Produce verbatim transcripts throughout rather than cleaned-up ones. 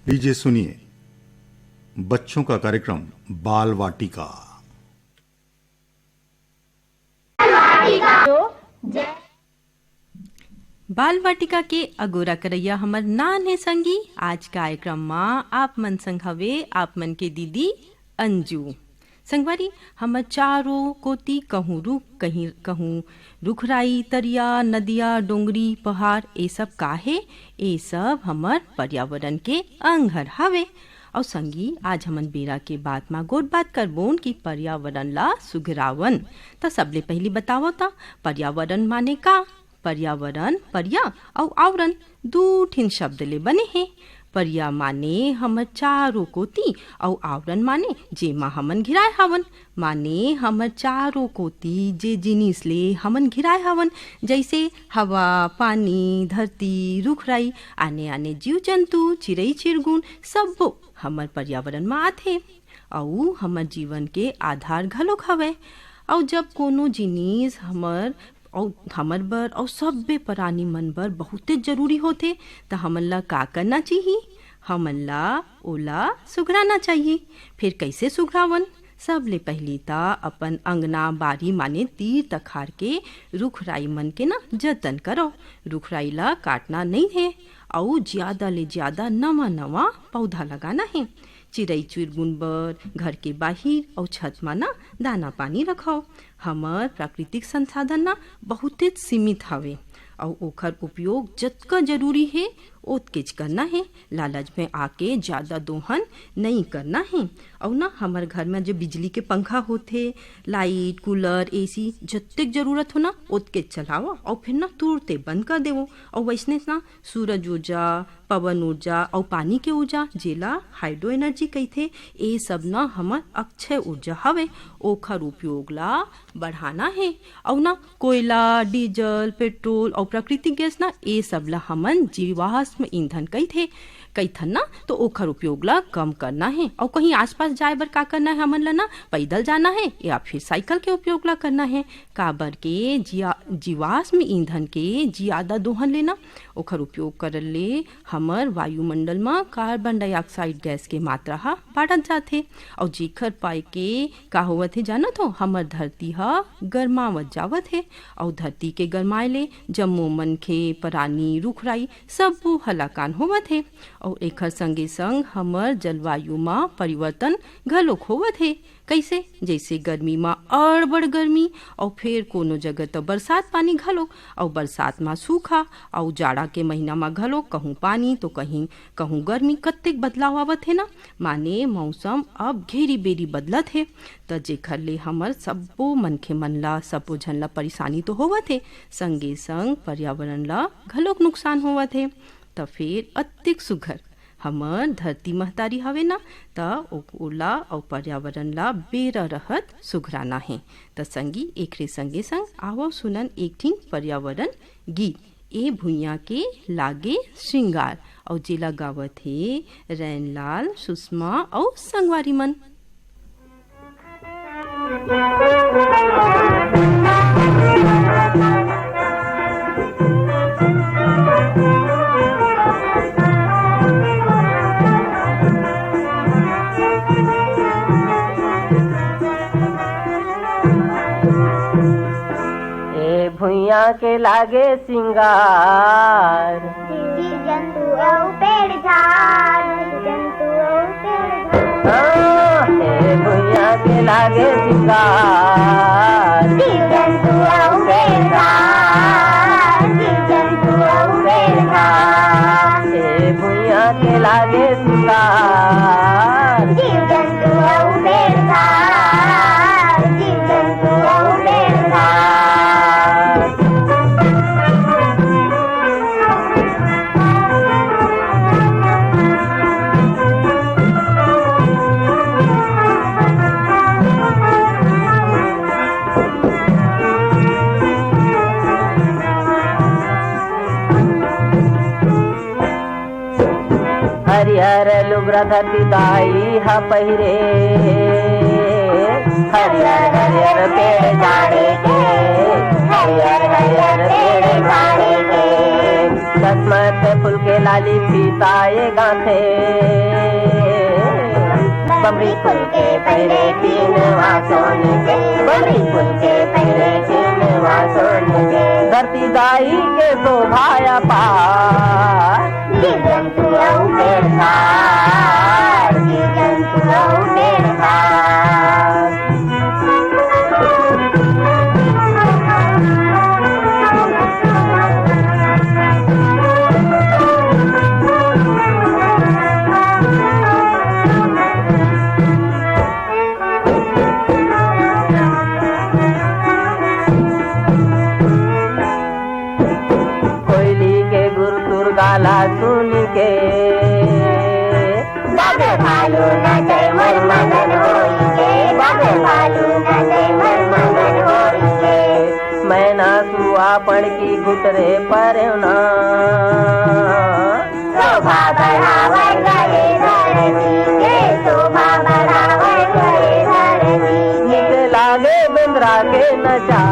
लीजिए सुनिए बच्चों का कार्यक्रम बाल वाटिका। बाल वाटिका के अगोरा करैया हमर नान हे संगी। आज कार्यक्रम मा आप मन संग हवे आप मन के दीदी अंजू। संगवारी, हमर चारों कोती कहूँ रुख, कहीं कहूँ रुखराई, तरिया, नदिया, डोंगरी, पहाड़, ए सब का हे? ए सब हमर पर्यावरण के अंग हर हवे। अउ संगी, आज हमन बेरा के बात मा गोठ बात करबोन कि पर्यावरण ला सुघरावन। त सबले पहिली बतावव त, पर्यावरण माने का? पर्यावरण, पर्या अउ आवरण दू ठिन शब्द ले बने हे। पर्या माने हमर चारों कोती अउ आवरण माने जेमा हमन घिराए हवन। माने हमर चारों कोती जे जिनिस ले हमन घिराए हवन, जइसे हवा, पानी, धरती, रुखराई, आने-आने जीव जंतु, चिरई चिरगुन, सब्बो हमर पर्यावरण म आथे अउ हमर जीवन के आधार घलोक हवय। अउ जब कोनो जिनिस हमर अउ हमर बर अउ सब्बे परानी मन बर बहुतेच जरूरी होथे, त हमन ला का करना चाही? हमन ला ओला सुघराना चाही। फेर कइसे सुघरावन? सबले पहिली त अपन अंगना, बारी माने तीर तखार के रुख राई मन के ना जतन करव। रुख राई ला काटना नइ हे अउ जियादा ले जियादा नवा-नवा पौधा लगाना हे। चिरई चिरगुन बर घर के बाहिर अउ छत मा ना दाना पानी रखव। हमर प्राकृतिक संसाधन ना बहुतेच सीमित हवे अउ ओखर उपयोग जतका जरूरी हे ओतकेच करना हे। लालच में आके जादा दोहन नइ करना हे। अउ ना हमर घर में जो बिजली के पंखा होथे, लाइट, कूलर, एसी जतेक जरूरत हो ना ओतकेच चलावव अउ फिर ना तुरते बंद कर देवव। अउ वइसने ना सूरज ऊर्जा, पवन ऊर्जा अउ पानी के ऊर्जा, जेला हाइड्रो एनर्जी कहिथे, ए सब न हमर अक्षय ऊर्जा हवे, ओखर उपयोग ला बढ़ाना हे। अउ न कोयला, डीजल, पेट्रोल अउ प्राकृतिक गैस न, ए सब ला हमन जीवाश्म ईंधन कहिथे, कहिथन न, तो ओखर उपयोग ला कम करना हे। अउ कहीं आसपास जाए बर का करना हे हमन ला न? पैदल जाना हे या फिर साइकिल के उपयोग ला करना हे, काबर के जिया-, जीवाश्म ईंधन के जियादा दोहन ले न ओखर उपयोग करे ले हमर वायुमंडल म कार्बन डाइऑक्साइड गैस के मात्रा ह बाढ़त जाथे। अउ जेखर पाय के का होवत हे जानत हो, हमर धरती ह गरमावत जावत हे। अउ धरती के गरमाए ले जम्मो मनखे, परानी, रुखराई सब्बो हलाकान होवत हे। अउ एखर संगे संग हमर जलवायु म परिवर्तन घलोक होवत हे। कइसे? जइसे गर्मी म अड़बड़ गर्मी, अउ फेर कोनो जगह त बरसात पानी घलोक, अउ बरसात म सूखा, अउ जाड़ा के महीना म घलोक कहूँ पानी तो कहीं कहूँ गर्मी, कतेक बदलाव आवत हे ना। माने मौसम अब घेरी बेरी बदलत हे, त जेखर ले हमर सब्बो मनखे मन ला, सब्बो झन ला परेशानी तो होवत हे, संगे संग पर्यावरण ला घलोक नुकसान होवत हे। त फेर अतिक सुघर हमर धरती महतारी हवे ना, त ओ-, ओला अउ पर्यावरण ला बेरा रहत सुघराना हे। त संगी, एकरे संगे संग आवव सुनन एक ठिन पर्यावरण गीत, ए भुइयां के लागे श्रृंगार, अउ जेला गावत हे रैनलाल, सुषमा अउ संगवारी मन। ए भुइयां के लागे सिंगार, जीव जंतु अउ पेड़ झाड़, जीव जंतु अउ पेड़ झाड़। हाँ, ए भुइयां के लागे सिंगार, जीव जंतु अउ पेड़ झाड़, जीव जंतु अउ पेड़ झाड़। ए भुइयां के लागे सिंगार, जीव जंतु अउ पेड़ झाड़, जीव जंतु अउ पेड़ झाड़। हरियर लुगरा धरती दाई ह पहिरे, हरियर हरियर पेड़ झाड़ी के, हरियर हरियर पेड़ झाड़ी के। चश्मत फूल के लाली फीता ये गाथे। बमरी फूल के पहिरे चीनवा सोनी के, बमरी फूल के पहिरे चीनवा सोनी के। धरती दाई के शोभा अपार। जीव जंतु अउ पेड़ खार, जीव जंतु अउ पेड़ खार। कोयली के गुरतुर गाला सुन के, बाबे भालू नाचे मन मगन होई के, बाबे भालू नाचे मन मगन होई के। मैना सुआ पड़की गुटरे परेवना। शोभा बढ़ावै गए धरती के, शोभा बढ़ावै गए धरती के। नीक लागे बेंदरा के नचा।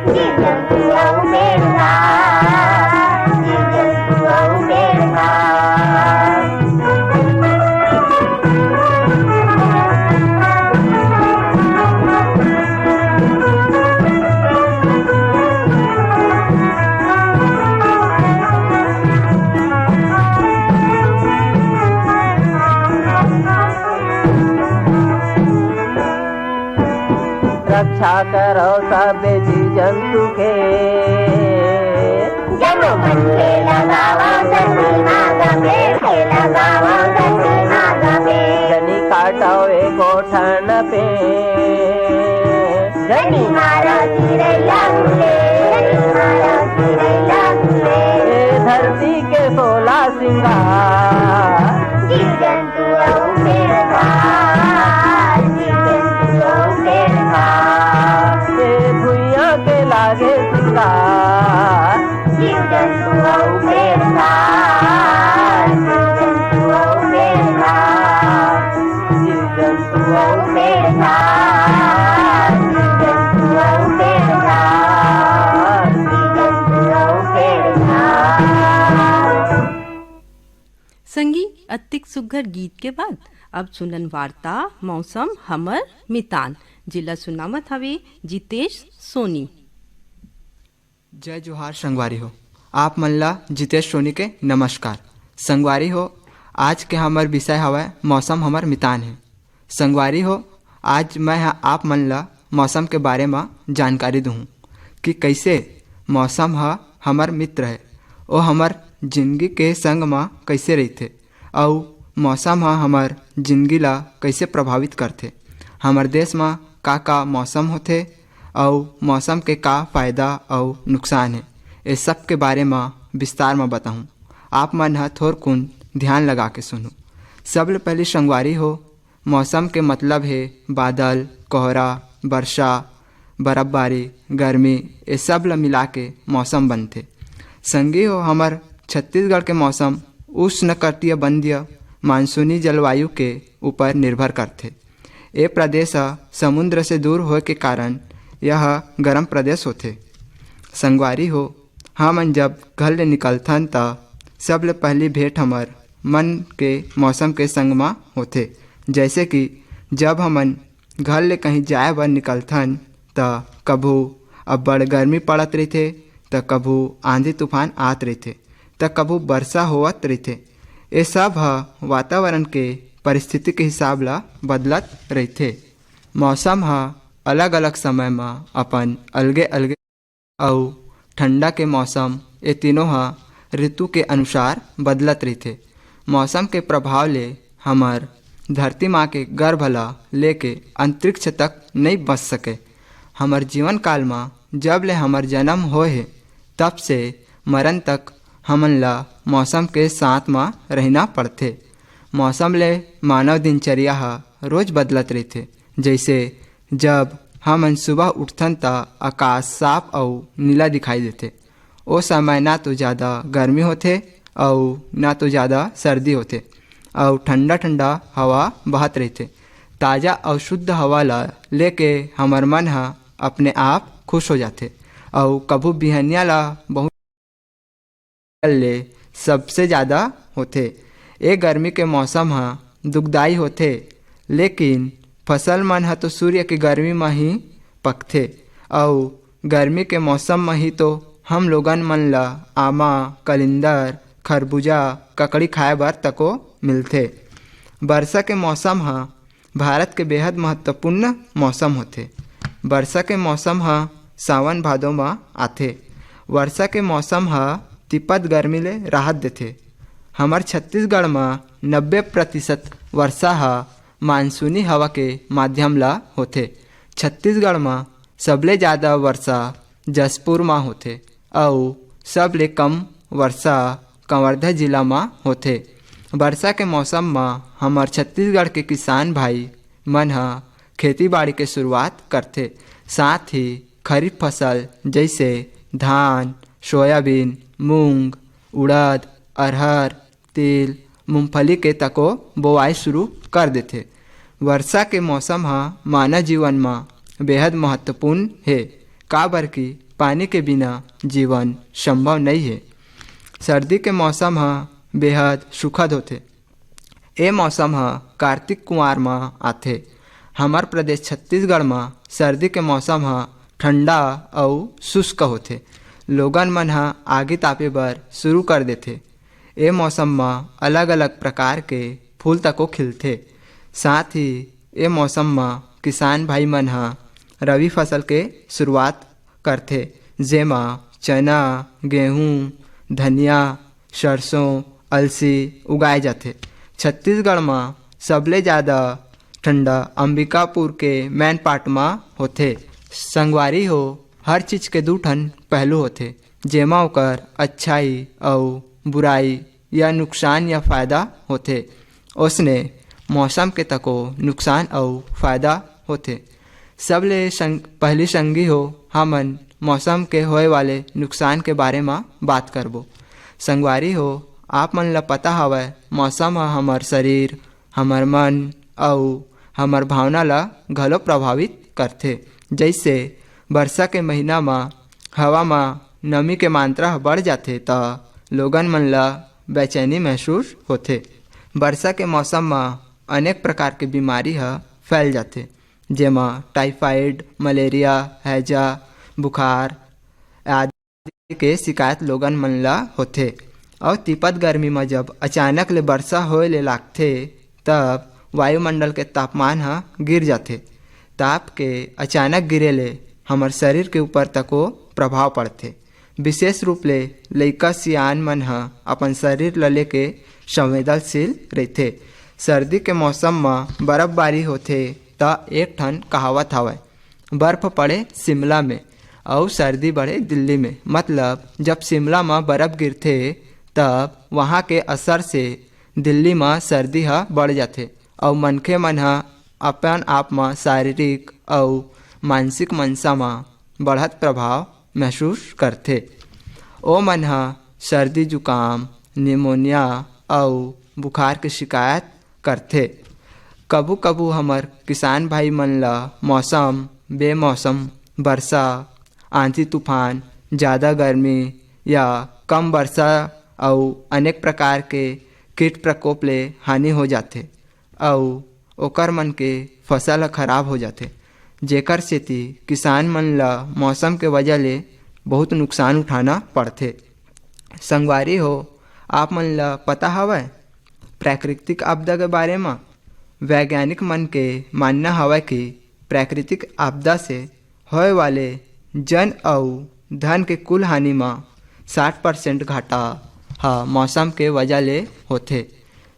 जीव जंतु अउ पेड़ खार, जीव जंतु अउ पेड़ खार। रक्षा करो सब जीव जंतु के। जनो मन के लगावा धरती माँ का पेड़ के, लगावा धरती माँ का पेड़। जनी काटो एको ठन पेड़। जनी मारो चिरैया उड़े, जनी मारो चिरैया उड़े। ए धरती के सोला सिंगार। जीव जंतु अउ पेड़ खार, जीव जंतु अउ पेड़ खार। ए भुइयां के लागे सिंगार। जीव जंतु अउ पेड़ खार, जीव जंतु अउ पेड़ खार। जीव जंतु अउ पेड़ खार, जीव जंतु अउ पेड़ खार, जीव जंतु अउ पेड़ खार। संगी, अतिक सुग्घर गीत के बाद अब सुनन वार्ता मौसम हमर मितान, जेला सुनावत हवे जितेश सोनी। जय जोहार संगवारी हो, आप मन ला जितेश सोनी के नमस्कार। संगवारी हो, आज के हमर विषय हवय मौसम हमर मितान हे। संगवारी हो, आज मैं ह आप मन ला मौसम के बारे म जानकारी दूहूँ कि कइसे मौसम ह हमर मित्र हे, ओ हमर जिनगी के संग म कइसे रहिथे, अउ मौसम ह हमर जिनगी ला कइसे प्रभावित करथे, हमर देश म का-का मौसम होथे, अउ मौसम के का फायदा अउ नुकसान हे, ए सब के बारे म विस्तार म बताहूँ। आप मन ह थोरकुन ध्यान लगा के सुनहू। सबले पहिली संगवारी हो, मौसम के मतलब हे बादल, कोहरा, बरसा, बर्फबारी, गर्मी, ए सब ल मिला के मौसम बनथे। संगी हो, हमर छत्तीसगढ़ के मौसम उष्णकटिबंधीय मानसूनी जलवायु के ऊपर निर्भर करथे। ए प्रदेश ह समुद्र से दूर होए के कारण यह गरम प्रदेश होथे। संगवारी हो, हमन जब घर ले निकलथन, त सबले पहिली भेंट हमर मन के मौसम के संग म होथे। जैसे कि जब हमन घर ले कहीं जाए बर निकलथन, त कभू अब्बड़ गर्मी पड़त रहिथे, त कभू आंधी तूफान आत रहिथे, त कभू बरसा होवत रहिथे। ए सब ह वातावरण के परिस्थिति के हिसाब ल बदलत रहिथे। मौसम ह अलग-अलग समय म अपन अलगे-अलगे अउ ठंडा के मौसम, ए तीनों ह ऋतु के अनुसार बदलत रहिथे। मौसम के प्रभाव ले हमर धरती माँ के गर्भ ल लेके अंतरिक्ष तक नइ बच सके। हमर जीवन काल म जब ले हमर जन्म होए हे, तब से मरण तक हमन ल मौसम के साथ म रहिना पड़थे। मौसम ले मानव दिनचर्या ह रोज बदलत रहिथे। जइसे जब हमन सुबह उठथन, त आकाश साफ अउ नीला दिखाई देथे। ओ समय ना तो जादा गर्मी होथे अउ ना तो जादा सर्दी होथे अउ ठंडा-ठंडा हवा बहत रहिथे। ताजा अउ शुद्ध हवा ल लेके हमर मन ह अपने आप खुश हो जाथे अउ कभू बिहनिया ल बहुत ले सबसे ज्यादा होथे। ए गर्मी के मौसम ह दुखदाई होथे, लेकिन फसल मन ह तो सूर्य के गर्मी म ही पकथे, अउ गर्मी के मौसम म ही तो हम लोगन मन ल आमा, कलिंदर, खरबूजा, ककड़ी खाए बर तको मिलथे। बरसा के मौसम ह भारत के बेहद महत्वपूर्ण मौसम होथे। बरसा के मौसम ह सावन भादो म आथे। वर्षा के मौसम ह तिपत गर्मी ले राहत देथे। हमर छत्तीसगढ़ म नब्बे प्रतिशत वर्षा ह मानसूनी हवा के माध्यम ल होथे। छत्तीसगढ़ म सबले जादा वर्षा जशपुर म होथे अउ सबले कम वर्षा कवर्धा जिला म होथे। वर्षा के मौसम म हमर छत्तीसगढ़ के किसान भाई मन ह खेती बाड़ी के शुरुआत करथे, साथ ही खरीफ फसल जइसे धान, सोयाबीन, मूंग, उड़द, अरहर, तिल, मूंगफली के तको बोआई शुरू कर देथे। वर्षा के मौसम ह मानव जीवन म बेहद महत्वपूर्ण हे, काबर कि पानी के बिना जीवन संभव नइ हे। सर्दी के मौसम ह बेहद सुखद होथे। ए मौसम ह कार्तिक कुंवार म आथे। हमर प्रदेश छत्तीसगढ़ म सर्दी के मौसम ह ठंडा अउ शुष्क होथे। लोगन मन ह आगी तापे बर शुरू कर देथे। ए मौसम म अलग-अलग प्रकार के फूल तको खिलथे। साथ ही ए मौसम म किसान भाई मन ह रबी फसल के शुरुआत करथे, जेमा चना, गेहूं, धनिया, सरसों, अलसी उगाए जाथे। छत्तीसगढ़ म सबले जादा ठंडा अंबिकापुर के मैनपाट म होथे। संगवारी हो, हर चीज के दू ठन पहलू होथे, जेमा ओकर अच्छाई अउ बुराई या नुकसान या फायदा होथे। ओसने मौसम के तको नुकसान अउ फायदा होथे। सबले संग-, पहली संगी हो, हमन मौसम के होए वाले नुकसान के बारे म बात करबो। संगवारी हो, आप मन ल पता हवय, मौसम ह हमर शरीर, हमर मन अउ हमर भावना ल घलो प्रभावित करथे। जइसे बरसा के महीना म हवा म नमी के मात्रा ह बढ़ जाथे, त लोगन मन ल बेचैनी महसूस होथे। बरसा के मौसम म अनेक प्रकार के बीमारी ह फैल जाथे, जेमा टाइफाइड, मलेरिया, हैजा, बुखार आदि के शिकायत लोगन मन ल होथे। अउ तिपत गर्मी म जब अचानक ले बरसा होए ले लागथे, तब वायुमंडल के तापमान ह गिर जाथे। ताप के अचानक गिरे ले हमर शरीर के ऊपर तको प्रभाव पड़थे। विशेष रूप ले लइका सियान मन ह अपन शरीर ल लेके संवेदनशील रहिथे। सर्दी के मौसम म बर्फबारी होथे, त एक ठन कहावत हवय, "बर्फ पड़े शिमला में अउ सर्दी बढ़े दिल्ली में।" मतलब, जब शिमला म बर्फ गिरथे, तब वहाँ के असर से दिल्ली म सर्दी ह बढ़ जाथे अउ मनखे मन ह अपन आप म शारीरिक अउ मानसिक मंशा म बढ़त प्रभाव महसूस करथे। ओ मन ह सर्दी जुकाम, निमोनिया अउ बुखार के शिकायत करथे। कभू-कभू हमर किसान भाई मन ल मौसम, बेमौसम बरसा, आंधी तूफान, जादा गर्मी या कम बरसा अउ अनेक प्रकार के कीट प्रकोप ले हानि हो जाथे अउ ओकर मन के फसल ह खराब हो जाथे, जेकर सेती किसान मन ल मौसम के वजह ले बहुत नुकसान उठाना पड़थे। संगवारी हो, आप मन ल पता हवय प्राकृतिक आपदा के बारे म? वैज्ञानिक मन के मानना हवय कि प्राकृतिक आपदा से होए वाले जन अउ धन के कुल हानि म साठ परसेंट घाटा ह मौसम के वजह ले होथे।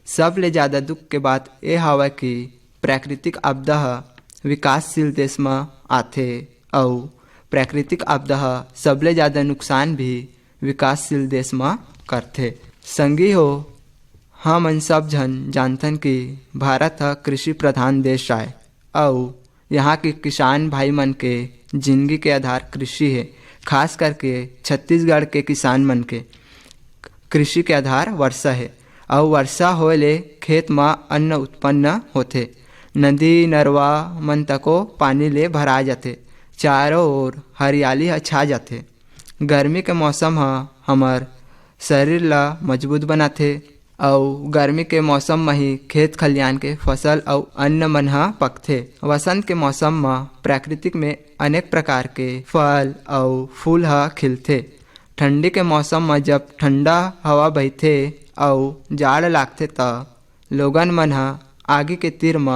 सबले जादा दुख के बात ए हवय कि प्राकृतिक आपदा ह विकासशील देश म आथे अउ प्राकृतिक आपदा ह सबले जादा नुकसान भी विकासशील देश म करथे। संगी हो, हमन सब झन जानथन कि भारत ह कृषि प्रधान देश आय अउ यहाँ के किसान भाई मन के जिंदगी के आधार कृषि हे। खास करके छत्तीसगढ़ के किसान मन के कृषि के आधार वर्षा हे अउ वर्षा होए ले खेत म अन्न उत्पन्न होथे। नदी नरवा मन तको पानी ले भरा जाथे, चारों ओर हरियाली ह छा जाथे। गर्मी के मौसम ह हमर शरीर ला मजबूत बनाथे। अउ गर्मी के मौसम म ही खेत खलियान के फसल अउ अन्न मन ह पकथे। वसंत के मौसम म प्राकृतिक में अनेक प्रकार के फल अउ फूल ह खिलथे। ठंडी के मौसम म जब ठंडा हवा बहिथे अउ जाड़ लागथे, त लोगन मन ह आगी के तीर म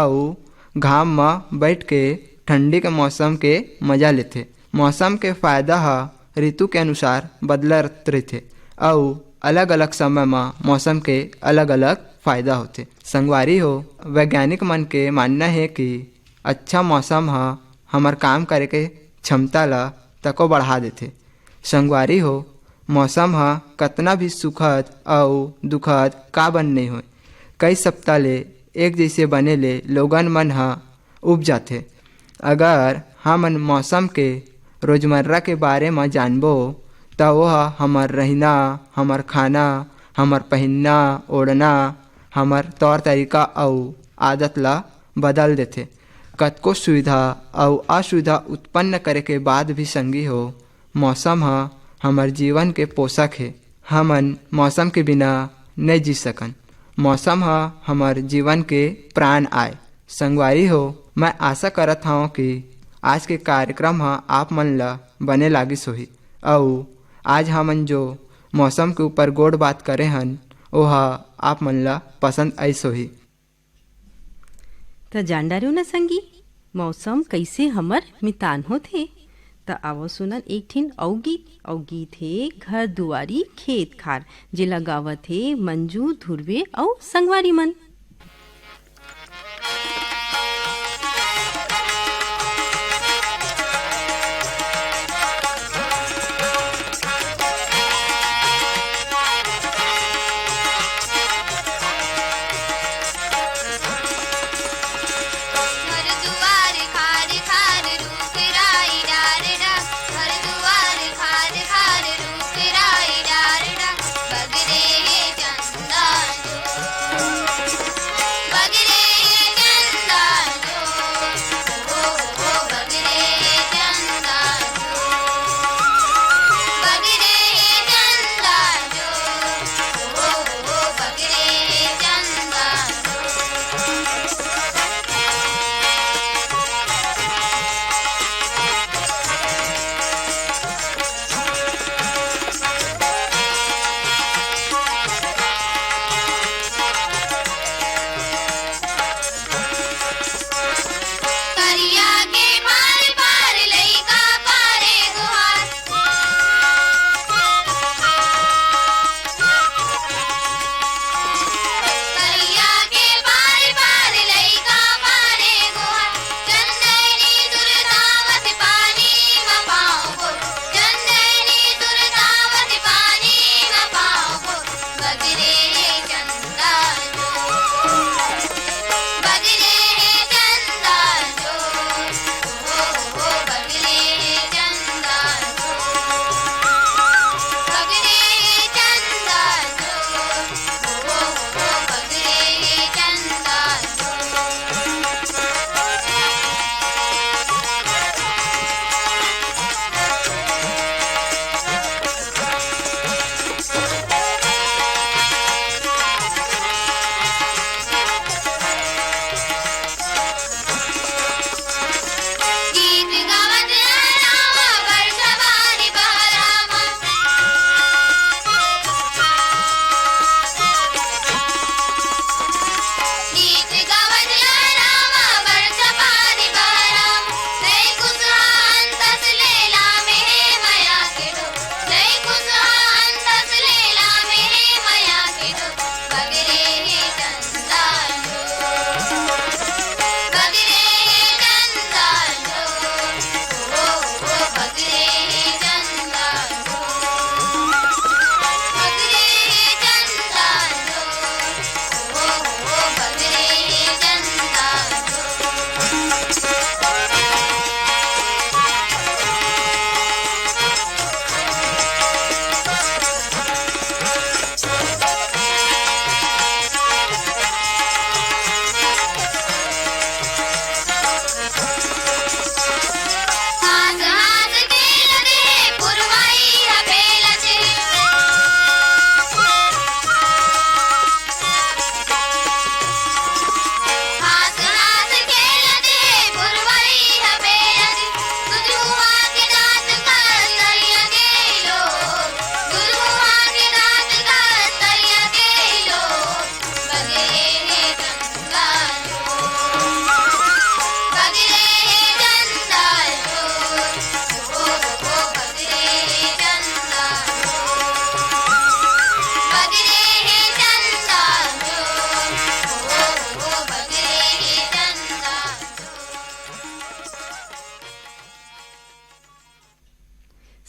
अउ घाम म बइठ के ठंडी के मौसम के मजा लेथे। मौसम के फायदा ह ऋतु के अनुसार बदलत रहिथे अउ अलग-अलग समय म मौसम के अलग-अलग फायदा होथे। संगवारी हो, वैज्ञानिक मन के मानना हे कि अच्छा मौसम ह हमर काम करे के क्षमता ल तको बढ़ा देथे। संगवारी हो, मौसम ह कतना भी सुखद अउ दुखद काबर नइ होय, कई सप्ताह ले एक जइसे बने ले लोगन मन ह उब जाथे। अगर हमन मौसम के रोजमर्रा के बारे म जानबो, त ओह हमर रहिना, हमर खाना, हमर पहिनना, ओढ़ना, हमर तौर तरीका अउ आदत ला बदल देथे। कतको सुविधा अउ असुविधा उत्पन्न करे के बाद भी संगी हो, मौसम ह हमर जीवन के पोषक हे। हमन मौसम के बिना नइ जी सकन। मौसम ह हमर जीवन के प्राण आय। संगवारी हो, मैं आशा करत हवं कि आज के कार्यक्रम ह आप मन ल बने लागिस होही, अउ आज हमन जो मौसम के ऊपर गोठ बात करे हन, ओह आप मन ल पसंद आइस होही। त जान डारेव न संगी, मौसम कइसे हमर मितान होथे। त आवो सुनन एक ठिन अउ गीत, अउ गीत हे घर दुआरी खेत खार, जेला गावत हे मंजू, धुर्वे अउ संगवारी मन।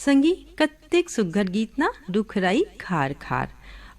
संगी, कतेक सुग्घर गीत ना, रुख राई खार खार।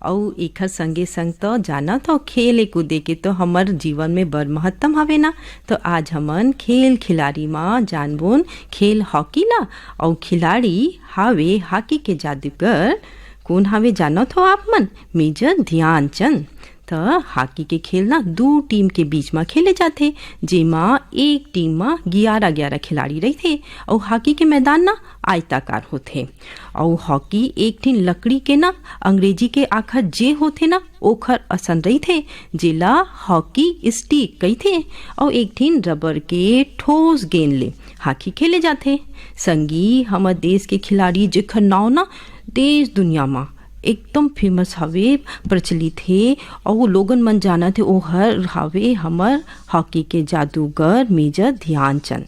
अउ एखर संगे संग तो जानत हो, खेले कूदे के तो हमर जीवन में बड़ महत्तम हवे ना। तो आज हमन खेल खिलाड़ी मा जानबोन खेल हॉकी ला। अउ खिलाड़ी हावे हॉकी के जादूगर। कोन हावे जानत हो आप मन? मेजर ध्यानचंद। त हॉकी के खेल ना दू टीम के बीच म खेले जाथे, जेमा एक टीम म ग्यारह ग्यारह खिलाड़ी रहिथे अउ हॉकी के मैदान ना आयताकार होथे। अउ हॉकी एक ठिन लकड़ी के ना, अंग्रेजी के आखर जे होथे ना, ओखर असन रहिथे, जेला हॉकी स्टिक कहिथे, अउ एक ठिन रबर के ठोस गेंद ले हॉकी खेले जाथे। संगी, हमर देश के खिलाड़ी जेखर नाव ना देश दुनिया म एकदम फेमस हवे, प्रचलित हे, अउ लोगन मन जानत हे, ओहर हवे हमर हॉकी के जादूगर मेजर ध्यानचंद।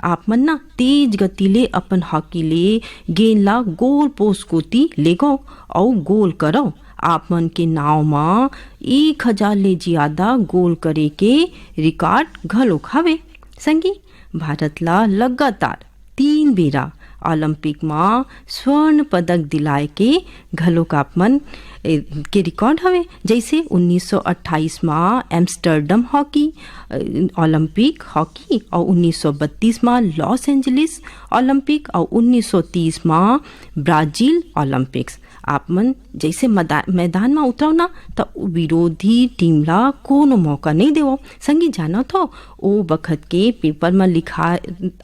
आप मन ना तेज गति ले अपन हॉकी ले गेंद ला गोल पोस्ट कोती लेगो अउ गोल करो। आप मन के नाव म एक हजार ले जियादा गोल करे के रिकॉर्ड घलोक हवे। संगी, भारत ला लगातार तीन बेरा ओलंपिक म स्वर्ण पदक दिलाए के घलोक आप मन, ए, के रिकॉर्ड हवे। जैसे उन्नीस सौ अट्ठाईस म एम्स्टर्डम हॉकी, अ, ओलंपिक हॉकी अउ उन्नीस सौ बत्तीस म लॉस एंजलिस ओलंपिक अउ उन्नीस सौ तीस म ब्राजील ओलंपिक्स। आप मन जैसे मदा-, मैदान म उतरव ना, त विरोधी टीम ला कोनो मौका नहीं देवव। संगी, जानत हो, ओ बखत के पेपर म लिखा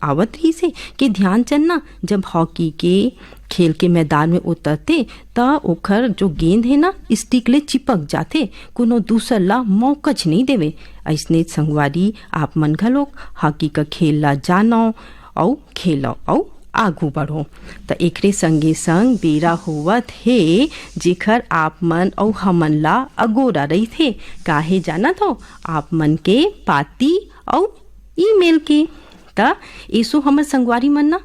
आवत रहिस हे कि ध्यानचंद ना जब हॉकी के खेल के मैदान में उतरते, त ओखर जो गेंद हे ना, स्टिक ले चिपक जाथे, कोनो दूसर ला मौकच नहीं देवे। अइसने संगवारी, आप मन घलोक हॉकी का खेल ला जानव अउ खेलव अउ आगू बढ़ो। त एकरे संगे संग बेरा होवत हे, जेखर आप मन अउ हमन ला अगोरा रहिथे। काहे जानत हो? आप मन के पाती अउ ईमेल के। त एसो हमर संगवारी मन ना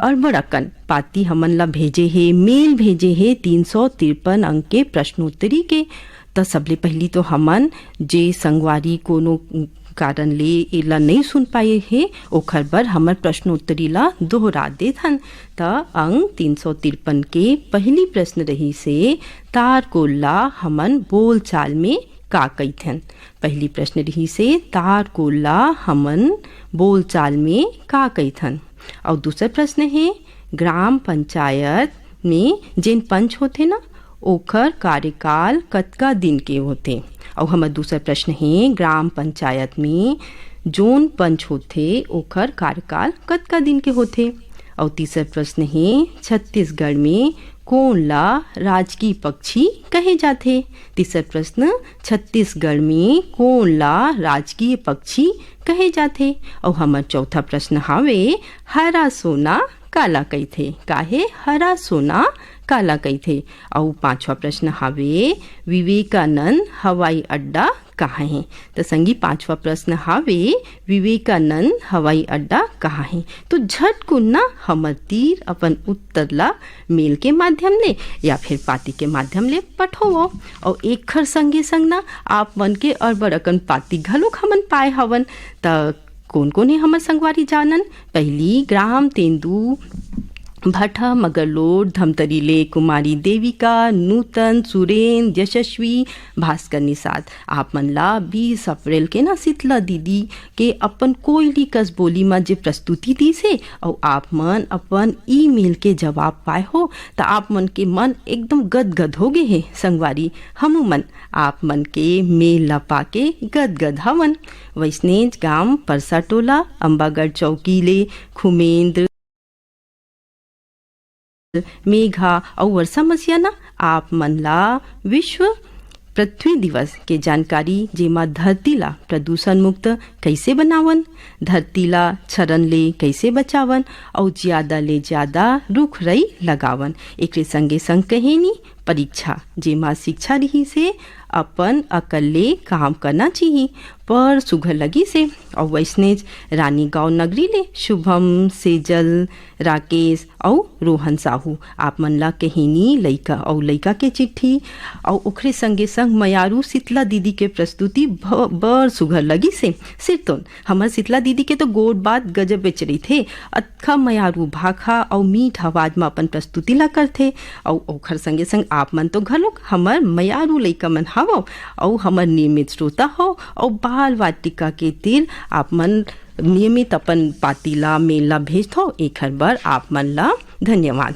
अड़बड़ अकन पाती हमन ला भेजे हे, मेल भेजे हे तीन सौ तिरपन अंक के प्रश्नोत्तरी के। त सबले पहिली तो हमन जे संगवारी कोनो कारण ले एला नइ सुन पाए हे, ओखर बर हमर प्रश्नोत्तरी ला दोहरा देथन। त अंक तीन सौ तिरपन के पहिली प्रश्न रहिस हे, तारकोल ला हमन बोलचाल में का कहिथन? पहिली प्रश्न रहिस हे, तारकोल ला हमन बोलचाल में का कहिथन? अउ दूसर प्रश्न हे, ग्राम पंचायत में जेन पंच होथे ना, ओखर कार्यकाल कतका दिन के होथे? अउ हमर दूसर प्रश्न हे, ग्राम पंचायत में जोन पंच होथे, ओखर कार्यकाल कतका दिन के होथे? अउ तीसर प्रश्न हे, छत्तीसगढ़ में कोन ला राजकीय पक्षी कहे जाथे? तीसर प्रश्न, छत्तीसगढ़ में कोन ला राजकीय पक्षी कहे जाथे? अउ हमर चौथा प्रश्न हावे, हरा सोना काला कहिथे? काहे हरा सोना काला कहिथे? अउ पांचवा प्रश्न हावे, विवेकानंद हवाई अड्डा कहाँ हे? त संगी, पांचवा प्रश्न हावे, विवेकानंद हवाई अड्डा कहाँ हे? तो झटकुन ना हमर तीर अपन उत्तर ला मेल के माध्यम ले या फिर पाती के माध्यम ले पठोवो। अउ एखर संगे संग ना आप मन के अड़बड़ अकन पाती घलोक हमन पाए हवन। त कोन कोन हे हमर संगवारी जानन? पहिली, ग्राम तेंदू भट्ठा मगरलोड धमतरी ले कुमारी देविका, नूतन, सुरेंद्र, यशस्वी, भास्कर निषाद। आप मन ला बीस अप्रैल के ना शीतला दीदी के अपन कोयली कस बोली म जे प्रस्तुति दीस हे, अउ आप मन अपन ईमेल के जवाब पाए हो, त आप मन के मन एकदम गदगद हो गे हे। संगवारी, हमू मन आप मन के मेल ला पाके गदगद हवन। वैसनेज गांव, परसा टोला, अम्बागढ़ चौकी ले खुमेंद्र, मेघा अउ वर्षा मसीहा ना आप मन ला विश्व पृथ्वी दिवस के जानकारी, जेमा धरती ला प्रदूषण मुक्त कइसे बनावन, धरती ला क्षरण ले कइसे बचावन अउ ज्यादा ले ज्यादा रुख रई लगावन। एकरे संगे संग कहेनी परीक्षा, जेमा शिक्षा रिहिस हे अपन अकल ले काम करना चाहिए। बड़ सुघर लगिस हे। अउ वइसनेच रानीगांव नगरी ले शुभम, सेजल, राकेश अउ रोहन साहू, आप मन ला कहिनी लइका अउ लइका के चिट्ठी अउ ओखरे संगे संग मयारू शीतला दीदी के प्रस्तुति ब-, बड़ सुघर लगिस हे। सिरतोन, हमर शीतला दीदी के तो गोठ बात गजबेच रहिथे। अतका मयारू भाखा अउ मीठ आवाज म अपन प्रस्तुति ला करथे। अउ ओखर संगे संग आप मन तो घलोक हमर मयारू लइका मन हवव अउ हमर नियमित श्रोता हव अउ बाल वाटिका के तीर आप मन नियमित अपन पाती ला, मेल ला भेजथव। एखर बर आप मन ला धन्यवाद।